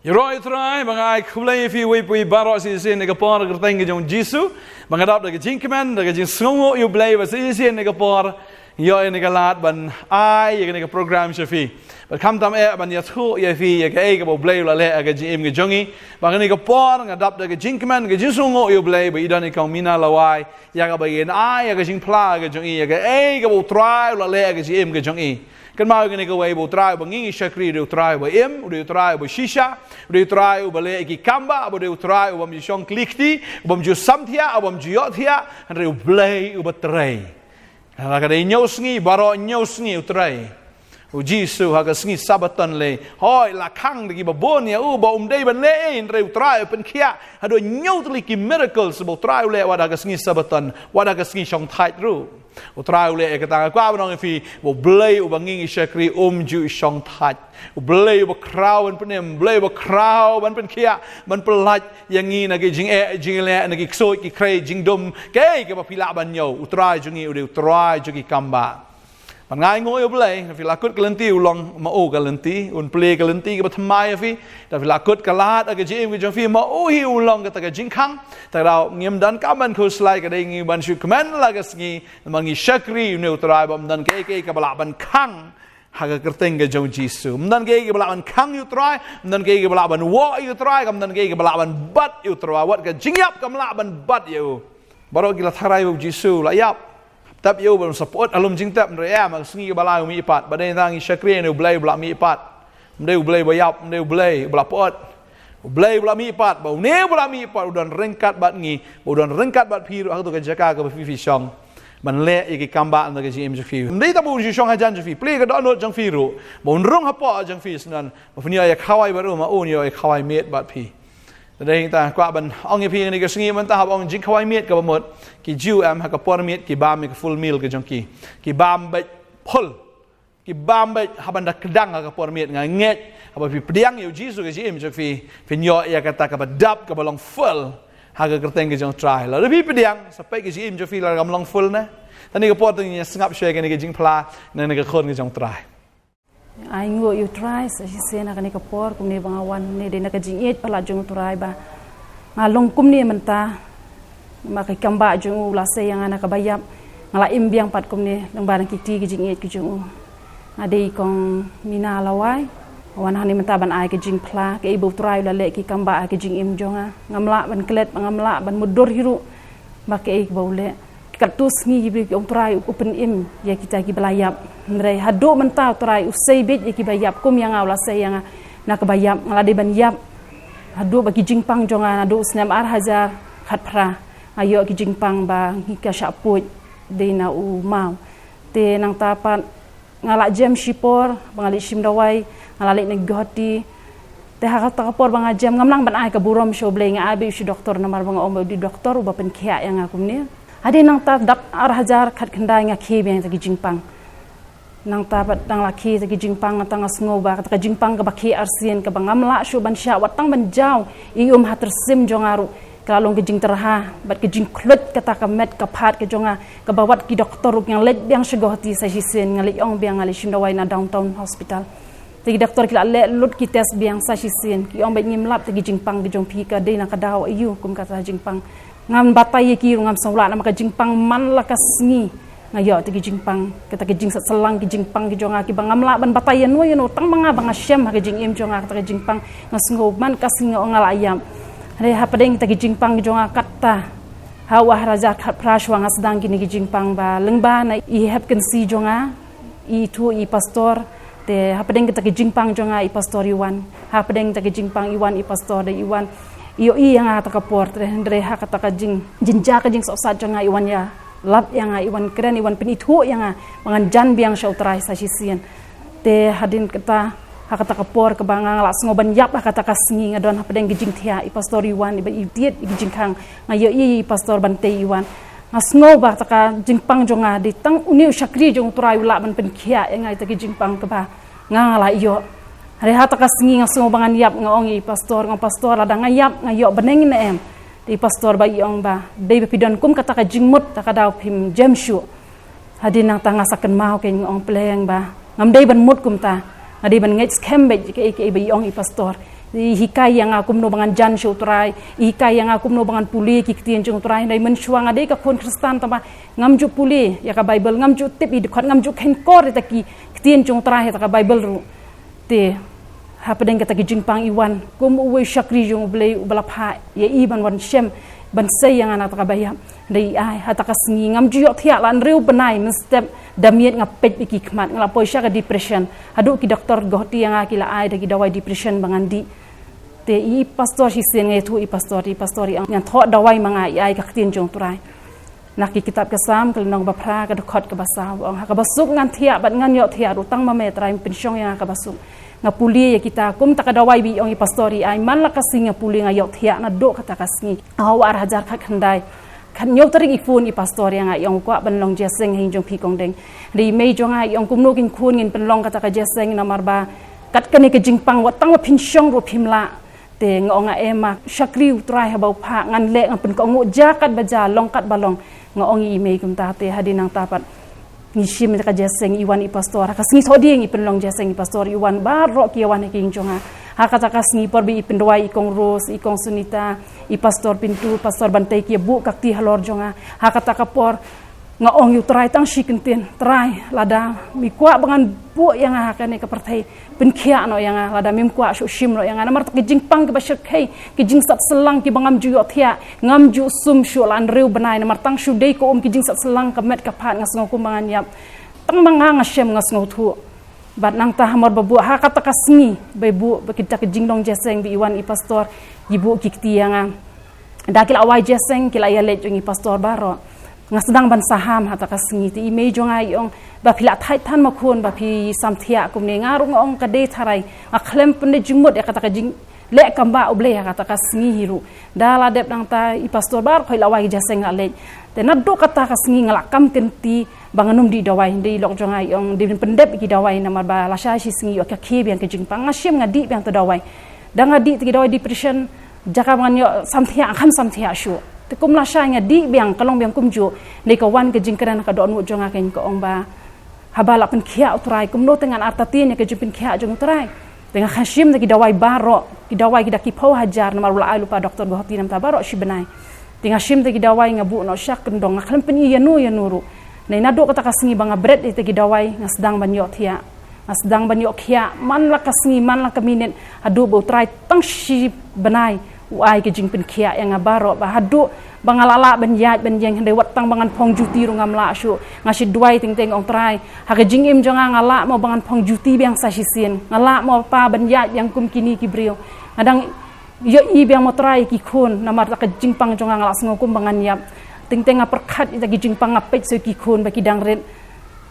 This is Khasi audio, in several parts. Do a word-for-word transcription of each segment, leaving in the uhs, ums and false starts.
Ïaroh ïa U Trai, ba nga ai khublei ïa phi uwei pa uwei baroh shisien ïa ka por kyrteng ka jong U Jisu, ba nga dap da ka jingkmen, da ka jingsngewnguh ïa U Blei, ba shisien ïa ka por ïoh ïa ka lad ban ai ïa kane ka program sha phi. Bad khamtam eh ban ïathuh ïa phi ïa kaei kaba U Blei u la leh ha ka jingim ka jong ngi. Ba kane ka por nga dap da ka jingkmen, ka jingsngewnguh ïa U Blei, ba i don i Kong Mina Lawai, ïa kaba in ai ïa ka jingphla ka jong i, ïa kaei kaba U Trai u la leh ha ka jingim ka jong i. Kynmaw ïa kane kawei, ba U Trai uba ngi ngi shakri u dei U Trai uba im, u dei U Trai uba shisha, u dei U Trai uba leh ïa ki kam bah, u dei U Trai u bym ju shong kli kti, u bym ju sam thiah, u bym ju ïoh thiah, hynrei U Blei uba trei. Ha ka dei hynñiew sngi, baroh hynñiew sngi U Trai. U Jisu ha ka sngi Sabaton lei, hooid, la khang da kiba bun ïa u ba um dei ban leh ei, hynrei U Trai u pynkhiah haduh hynñiew tylli ki miracles ba U Trai u leh wat ha ka sngi Sabaton, wat ha ka sngi shongthait ruh. U Trai u leh ïa kata. Nga kwah ban ong ïa phi ba U Blei uba ngi ngi shakri um ju shongthait. U Blei uba khraw ban pynim, U Blei uba khraw ban pynkhiah, ban pyllait ïa ngi na ki jingeh jingïaleh, na ki ksuid ki khrei jingdum, kaei kaba phi lah ban ñiew. U Trai jong ngi u dei U Trai jong ki kam bah. Ban ai nguh ïa U Blei, phi la kut ka lynti, u long ma u ka lynti, un plie ka lynti kaba thymmai ïa phi. Da phi la kut ka lad ha ka jingim ka jong phi, ma u hi u long kata ka jingkhang. Te ka daw ngim donkam ban khuslai, ka dei ngi ban shu kmen la ka sngi, namar ngi shakri ïa une U Trai ba ym don kaei kaei kaba lah ban khang ha ka kyrteng ka jong U Jisu. Ym don kaei kaba lah ban khang ïa U Trai, ym don kaei kaba lah ban woh ïa U Trai, kam don kaei kaba lah ban bat ïa U Trai, wat ka jingïap kam lah ban bat ïa u. Baroh ki la tharai ba U Jisu u la ïap. Tep ïa u ba un sa pyut ha lum jingtep, hynrei em, ha ka sngi kaba lai u mihpat. Ba dei tang ngi shakri ïa une U Blei uba la mihpat. Ym dei U Blei ba ïap, ym dei U Blei uba la pyut. U Blei uba la mihpat, ba une uba la mihpat u don ryngkat bad ngi, ba u don ryngkat bad phi ruh ha kato ka jaka kaba phi phi shong. Ban leh ïa ki kam bah na ka jingim jong phi. Ym dei tang ba un shu shong hajan jong phi, plie ka dohnud jong phi ruh, ba un rung hapoh jong phi, sngewbha ba phin ïoh ïa khawai bad u, ma u un ïoh ïa khawai miet bad phi. Te dei tang kwah ban ong ïa phi ha kane ka sngi mynta, haba ong jingkhawai miet kaba mut, ki Jiw em ha ka por miet ki bam ïa ka full meal ka jong ki. Ki bam beit full. Ki bam beit ha ban da kdang ha ka por miet. Nga ngeit haba phi pdiang ïa U Jisu ha ka jingim jong phi, phin ïoh ïa kata kaba dap kaba long full ha ka kyrteng ka jong U Trai. Lada phi pdiang, sa peit ka jingim jong phi lada kam long full ne. Te ha kane ka por to ngin ïa sngap shuwa ïa kane ka jingphla na kane ka khun ka jong U Trai. Ai nguh ïa U Trai sa shisien ha kane ka por, kumne ba nga wan ne dei na ka jingïeit palat jong U Trai ba nga long kumne mynta. Namar ka kam bah jong u la sei ïa nga na kaba ïap, nga la im biang pat kumne lyngba na ki kti ki jingïeit ki jong u. Nga dei Kong Mina Lawai, nga wan hangne mynta ban ai ka jingphla kaei ba U Trai u la leh ki kam bah ha ka jingim jong nga. Ngam lah ban klet, ngam lah ban mutdur hi ruh ba kaei kaba u leh. Katto sngi ki briew ki ong, U Trai u pynim ïa kita kiba la ïap. Hynrei haduh mynta U Trai u sei beit ïa kiba ïap, kum ïa nga u la sei ïa nga na kaba ïap, nga la dei ban ïap. Haduh ba ki jingpang jong nga naduh u snem ar hajar khatphra, nga ïoh ki jingpang ba ngi ka shah puid dei na u maw. Te nangta pat nga la jem shipor ba nga leit shim dawai, nga la leit na Guwahati. Te ha kata ka por ba nga jem, ngam nang ban ai ka burom sha U Blei, nga ai beit sha u doktor, namar ba nga ong ba u dei u doktor uba pynkhiah ïa nga kumne. Hadien nangta dap ar hajar khatkhyndai nga khie biang ïa kita ki jingpang. Nangta pat dang la khie ïa kita ki jingpang, nangta nga sngew ba kata ka jingpang kaba khie arsien kaba ngam lah shuh ban shah wat tang ban jaw ïa i um ha tyrsim jong nga ruh, ka la long ka jingtyrha bad ka jingkhluit kata ka met ka phad ka jong nga, kaba wat ki doktor ruh ki nang leit biang sha Guwahati sa shisien, nga leit ong biang, nga leit shim dawai na Downtown Hospital. Te ki doktor ki la leh lut ki test biang sa shisien, ki ong beit ngim lap, te ki jingpang ki jong phi ka dei na ka daw aïu kum kata jingpang. Ngam batai ïa ki ruh, ngam sngewlah, namar ka jingpang man la ka sngi nga ïoh te ki jingpang, kata ka jingsatsailang ki jingpang ki jong nga kiba ngam lah ban batai ïano ïano, tang ma nga ba nga shem ha ka jingim jong nga kata ka jingpang. Nga sngew man ka sngi nga ong nga la ïap. Hynrei hapdeng kita ki jingpang ki jong nga kata, ha u ar hajar khatphra shuwa nga sdang kine ki jingpang ba lyngba na i hep kynsi jong nga, i tu i pastor, te hapdeng kita ki jingpang jong nga i pastor i wan. Hapdeng kita ki jingpang i wan i pastor, da i wan, i ïohi ïa nga ha kata ka por, te hynrei ha kata ka jing, jingjia ka jingsohsat jong nga i wan ïalap ïa nga, i wan kren, i wan pynithuh ïa nga ba ngan jan biang sha U Trai sa shisien. Te hadien kata, ha kata ka por kaba nga la sngew ban ïap ha kata ka sngi, nga don hapdeng ki jingthiah, i pastor i wan, i ba i tied ïa ki jingkhang, nga ïohi i pastor ban tei i wan. Nga sngew ba kata ka jingpang jong nga dei tang une u shakri jong U Trai u lah ban pynkhiah ïa nga ïa kita ki jingpang kaba nga, nga la ïoh. Hynrei ha kata ka sngi nga sngew ba ngan ïap, nga ong ïa i pastor, nga ong, Pastor, lada nga ïap nga ïoh bneng ne em? Te i pastor ba i ong ba, dei ba phi don kum kata ka jingmut, ta ka daw phim jem shuh. Hadien nangta nga sa kynmaw kein, nga ong, Pleng ba ngam dei ban mut kumta, nga dei ban ngeit skhem beit ïa kaei kaei ba i ong i pastor. I hikai ïa nga kumno ba ngan jan sha u Trai, i hikai ïa nga kumno ba ngan pule ki ktien jong u Trai. Hynrei mynshuwa nga dei ka khun Khristan tangba ngam ju pule ïa ka Baibl, ngam ju tip i dkhot, ngam ju khein kor ïa ta ki ktien jong u Trai ha ta ka Baibl ruh. Te hapdeng kata ki jingpang i wan kum uwei u shakri jong U Blei uba la phah ïa i ban wan shem, ban sei ïa nga na kata kaba ïap. Hynrei i ai ha ta ka sngi ngam ju ïohthiah, la hynriew bnai mynstep da miet nga peit bad ki khmat, nga la poi sha ka depression. Haduh ki doktor Guwahati ïa nga ki la ai da ki dawai depression ba ngan dih. Te i pastor shisien nga ïathuh i pastor, i pastor i ong ngan thoh dawai ma nga, i ai ka ktien jong u Trai. Na ki kitab ka Salm ka lynnong ba phra ka dkhot kaba saw, ong ha kaba suk ngan thiah bad ngan ïohthiah ruh, tang ma me Trai, pynshong ïa nga ha kaba suk. Nga pule ïa kita, kumta ka dawai ba i ong i pastor i ai, man la ka sngi nga pule, nga ïohthiah naduh kata ka sngi. Ha u ar hajar khatkhyndai, khathynñiew tarik i phone i pastor ïa nga, i ong kwah ban long jingïaseng ha ïing jong phi Kong Deng. Hynrei i mei jong nga i ong kumno kin khun, ngin pynlong kata ka jingïaseng namar ba kat kane ka jingpang wat tang ba phin shong ruh phim lah. Te nga ong nga, em ma, shakri u Trai haba u phah, ngan leh, ngan pynkohnguh, jia kat ba jia, long kat ba long. Nga ong ïa i mei kumta. Te hadien nangta pat ngi shim ïa ka jingïaseng, i wan i pastor. Ha ka sngi Thohdieng i pynlong jingïaseng i pastor, i wan baroh ki ïa wan ha ka ïing jong nga. Ha kata ka sngi por ba i pynduwai, i Kong Rose, i Kong Sunita, i pastor Pintu, pastor Bantei, ki ïa buh ka kti halor jong nga. Ha kata ka por nga ong ïa u Trai tang shi kyntien, Trai, lada me kwah ba ngan buh ïa nga ha kane ka pyrthei, pynkhiah noh ïa nga. Lada mem kwah, shu shim noh ïa nga. Namar ta ki jingpang kiba shyrkhei, ki jingsat syllang kiba ngam ju ïohthiah, ngam ju sum shuh, la hynriew bnai, namar tang shu dei ka um, ki jingsat syllang ka met ka phad, nga sngew kumba ngan ïap. Tang ma nga nga shem, nga sngewthuh. Bad nangta ha mor ba buh ha kata ka sngi ba i buh ba kita ki jinglong jingïaseng ba i wan i pastor, i buh ki kti ïa nga. Da ki la wai jingïaseng, ki la ïa leit jong i pastor baroh. Nga sdang ban saham ha ta ka sngi. Te i mei jong nga i ong, ba phi la thait than ma khun, ba phi samthiah kumne. Nga ruh nga ong ka dei tharai, nga khlem pynleit jingmut ïa kata ka jingleh kam ba U Blei ha kata ka sngi hi ruh. Da la dep nangta i pastor baroh khoit la wai jingïaseng, la leit. Te naduh kata ka sngi nga la kam kynti ba ngan ym dih dawai. Hynrei i lok jong nga i ong dei ban pyndep ki dawai namar ba lashai shi sngi ïoh ka khie biang ka jingpang. Nga shim, nga dih biang tu dawai. Da nga dih tu ki dawai depression, jaka ba ngan ïoh samthiah, nga khlem samthiah shuh. Te kum lashai nga dih biang, ka long biang kumjuh. Hynrei ka wan ka jingkren ha ka dohnud jong nga, ka ong ba haba la pynkhiah u Trai, kumno te ngan artatien ïa ka jingpynkhiah jong u Trai. Te nga kha shim da ki dawai baroh, ki dawai ki da ki phew hajar, namar u la ai lypa doktor Guwahati namar ta baroh shi bnai. Te nga shim da ki dawai, nga buh noh sha kyndong, nga khlem pyni ïano ïano ruh. Hynrei naduh kata ka sngi ba nga bret ïa ta ki dawai, nga sdang ban ïohthiah. Nga sdang ban ïoh khiah man la ka sngi, man la ka minit, haduh ba u Trai tang shi bnai u ai ka jingpynkhiah ïa nga baroh, ba haduh ba nga la lah ban ïaid ban ïeng, hynrei wat tang ba ngan phong juti ruh ngam lah shuh. Nga shu duwai teng teng, ong Trai, ha ka jingim jong nga, nga lah mo ba ngan phong juti biang sa shisien? Nga lah mo Pa ban ïaid biang kum kine ki briew? Nga dang ïohi biang mo Trai ki khun, namar ta ka jingpang jong nga, nga la sngew kum ba ngan ïap. Teng teng nga pyrkhat ïa ta ki jingpang, nga peit sha ki khun ba ki dang rit.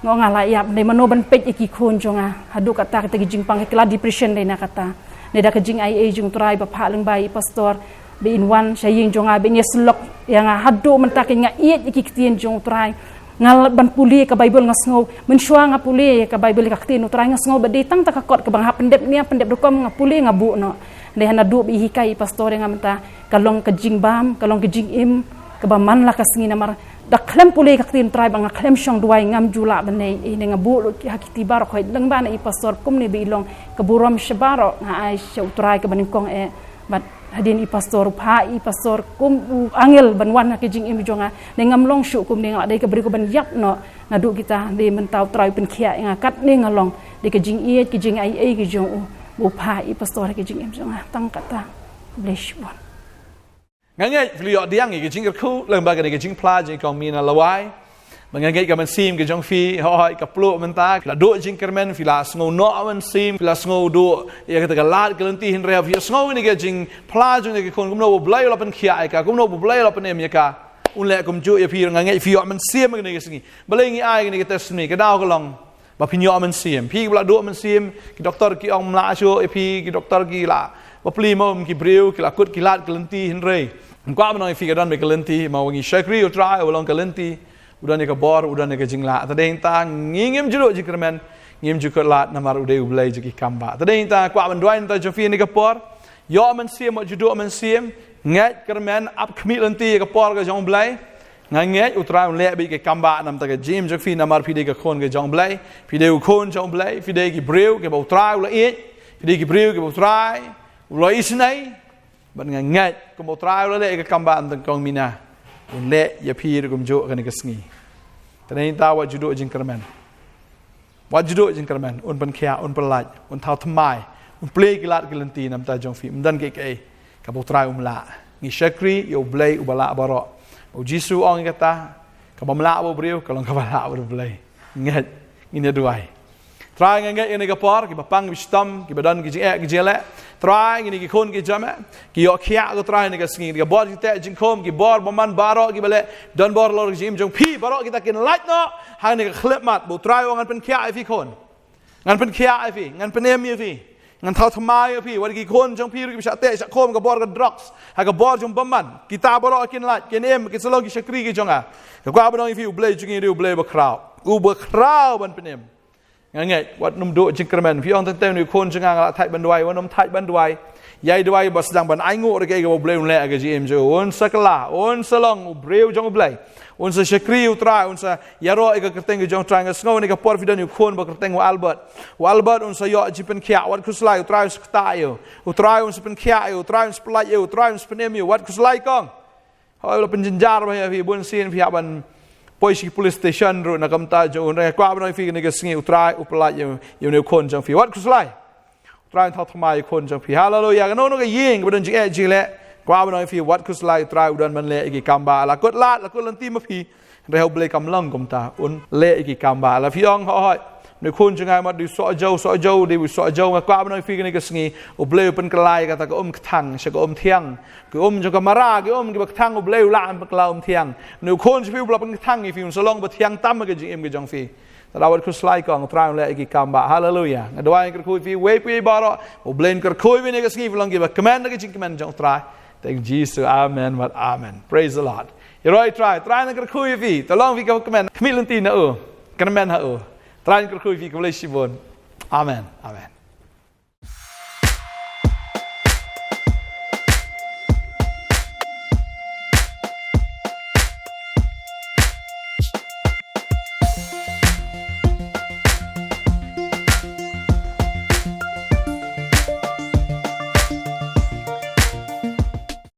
Nga ong nga la ïap, hynrei mano ban peit ïa ki khun jong nga? Haduh kata, kata ki jingpang, ki la depression dei na kata. Hynrei da ka jingaiei jong u Trai ba phah lyngba i pastor ba in wan sha ïing jong nga, ba in ïasyllok ïa nga, haduh mynta kein nga ïeit ïa ki ktien jong u Trai. Nga la ban pule ka Baibl, nga sngew, mynshuwa nga pule ïa ka Baibl, ïa ka ktien u Trai, nga sngew ba dei tang ta ka kot kaba nga hap pyndep nia, pyndep rukom, nga pule, nga buh noh. Hynrei hana duh ba i hikai i pastor ïa nga mynta, ka long ka jingbam, ka long ka jingim kaba man la ka sngi, namar da khlem pule ka ktien Trai ba nga khlem shong duwai, ngam ju lah ban leh ei ei. Nga buh lut ha ki kti baroh khoit lyngba na i pastor, kumne ba i long ka burom sha baroh, nga ai sha u Trai kaba nyngkong eh. Bad hadien i pastor, u phah i pastor kum u angel ban wan ha ka jingim jong nga. Hynrei ngam long shuh kumne, nga la dei ka briew kaban ïap noh naduh kita. Hynrei mynta u Trai u pynkhiah ïa nga, katne nga long. Dei ka jingïeit, ka jingaiei ka jong u, ba u phah i pastor ha ka jingim jong nga. Tang kata. Bless you. Nga ngeit phi la ïoh pdiang ïa ka jingkyrkhu lyngba kane ka jingphla jong i Kong Mina Lawai. Ba nga ngeit ka mynsiem ka jong phi, hooid, ka pluh mynta. Phi la duh jingkyrmen, phi la sngew noh mynsiem, phi la sngew duh ïa kata ka lad ka lynti, hynrei phi sngew ïa ka jingphla jong kane ka khun, kumno U Blei u la pynkhiah ïa ka, kumno U Blei u la pynim ïa ka. Un leh kumjuh ïa phi, nga ngeit phi ïoh mynsiem kane ka sngi. Balei ngi ai kane ka testimony? Ka daw ka long ba phin ïoh mynsiem. Phi ba la duh mynsiem, ki doktor ki ong ym lah shuh ïa phi, ki doktor ki la bapli mo kum ki briew, ki la kut ki lad ka lynti, hynrei ym kwah ban ong ïa phi ka don beit ka lynti, mo, ngi shakri ïa u Trai uba long ka lynti, u don ïa ka bor, u don ïa ka jinglah. Te dei nangta ngi ngim ju duh jingkyrmen, ngim ju kut lad, namar u dei U Blei jong ki kam bah. Te dei nangta kwah ban duwai na ka bynta jong phi ha kane ka por. Ïoh mynsiem, mo, ju duh mynsiem, ngeit kyrmen, ap khmih lynti ïa ka por ka jong U Blei. Nga ngeit u Trai un leh beit ki kam bah na ka bynta ka jingim jong phi, namar phi dei ka khun ka jong U Blei, phi dei u khun jong U Blei, phi dei ki briew kiba u Trai u la ïeit, phi dei ki briew kiba u Trai U la isynei, bad nga ngeit kumba U Trai u la leh ïa ka kambah nyngkong mynne, un leh ïa phi ruh kumjuh ha kane ka sngi. Te nangta wat ju duh jingkyrmen. Wat ju duh jingkyrmen, un pynkhiah, un pyllait, un thaw thymmai, un plie ki lad ki lynti namar jong phi, ym don kiei kiei kaba U Trai um lah. Ngi shakri ïa U Blei uba lah baroh. U Jisu u ong ïa kata, kaba ym lah bad u briew, ka long kaba lah bad U Blei. Ngeit, ngin ïa duwai. Trai, nga ngeit ïa kane ka por, kiba pang, kiba shitom, kiba don ki jingeh, ki jingeh. Trai, ngin ïa ki khun ki jong me, ki ïoh khiah ko Trai ha kane ka sngi, ki bor jingteh jingkhum, ki bor bymman baroh kiba leh, don bor halor ka jingim jong phi, baroh kita kin lait noh ha kane ka khyllipmat, ba U Trai u ong ngan pynkhiah ïa phi khun. Ngan pynkhiah ïa phi, ngan pynim ïa phi, ngan thaw thymmai ïa phi, wat ki khun jong phi ruh kiba shah teh shah khum ha ka bor ka drugs, ha ka bor jong bymman. Kita baroh kin lait, kin im, kin sa long ki shakri ki jong nga. Nga kwah ban ong ïa phi, U Blei jong ngi u dei U Blei uba khraw, uba khraw ban pynim. Nga ngeit, wat nym duh jingkyrmen. Phi ong teng teng une u khun jong nga, nga la thait ban duwai, wat nym thait ban duwai. Ïai duwai ba sdang ban ainguh ruh ïa kaba U Blei un leh ha ka jingim jong u. Un sa kylla, un sa long u briew jong U Blei. Un sa shakri U Trai, un sa ïaroh ïa ka kyrteng ka jong U Trai. Nga sngew ha kane ka por phi don une u khun ba kyrteng u Albert. U Albert un sa ïoh jingpynkhiah, wat khuslai, U Trai un sa ktah ïa u. U Trai un sa pynkhiah ïa u, U Trai un sa pyllait ïa u, U Trai un sa pynim ïa u, wat khuslai kong. Hooid, u la pynjynjar bha ïa phi, bunsien phi hap ban poi sha ki police station ruh na ka bynta jong u. Nga kwah ban ong ïa phi kane ka sngi, U Trai u pyllait ïa u, ïa une u khun jong phi. Wat khuslai. U Trai un thaw thymmai ïa u khun jong phi. Haleluya. Kano kano ka ïing kaba don jingeh jingleh, kwah ban ong ïa phi, wat khuslai, U Trai u don ban leh ïa ki kambah. La kut lad, la kut lynti ma phi, hynrei ha U Blei kam long kumta, un leh ïa ki kambah. La phi ong, hooid, une u khun jong nga mut u dei u sohjew, sohjew, u dei u sohjew. Nga kwah ban ong ïa phi kane ka sngi, U Blei u pynkylla ïa kata ka um kthang sha ka um thiang. Ki um jong ka mara, ki um kiba kthang, U Blei u lah ban pynkylla um thiang. Une u khun jong phi uba la pynkthang ïa phi, un sa long ba thiang tam ha ka jingim ka jong phi. Te wat khuslai kong, U Trai un leh ïa ki kambah. Haleluya. Nga duwai, nga kyrkhu ïa phi, wei pa wei baroh, U Blei un kyrkhu ïa phi ha kane ka sngi, phin long kiba kmen da ka jingkmen jong U Trai. Tang Jisu, amen bad amen. Praise the Lord. Ïaroh ïa U Trai, U Trai un kyrkhu ïa phi. To long phi kiba kmen, khmih lynti na u, kyrmen ha u. U Trai un kyrkhu ïa phi, khublei shibun. Amen. Amen.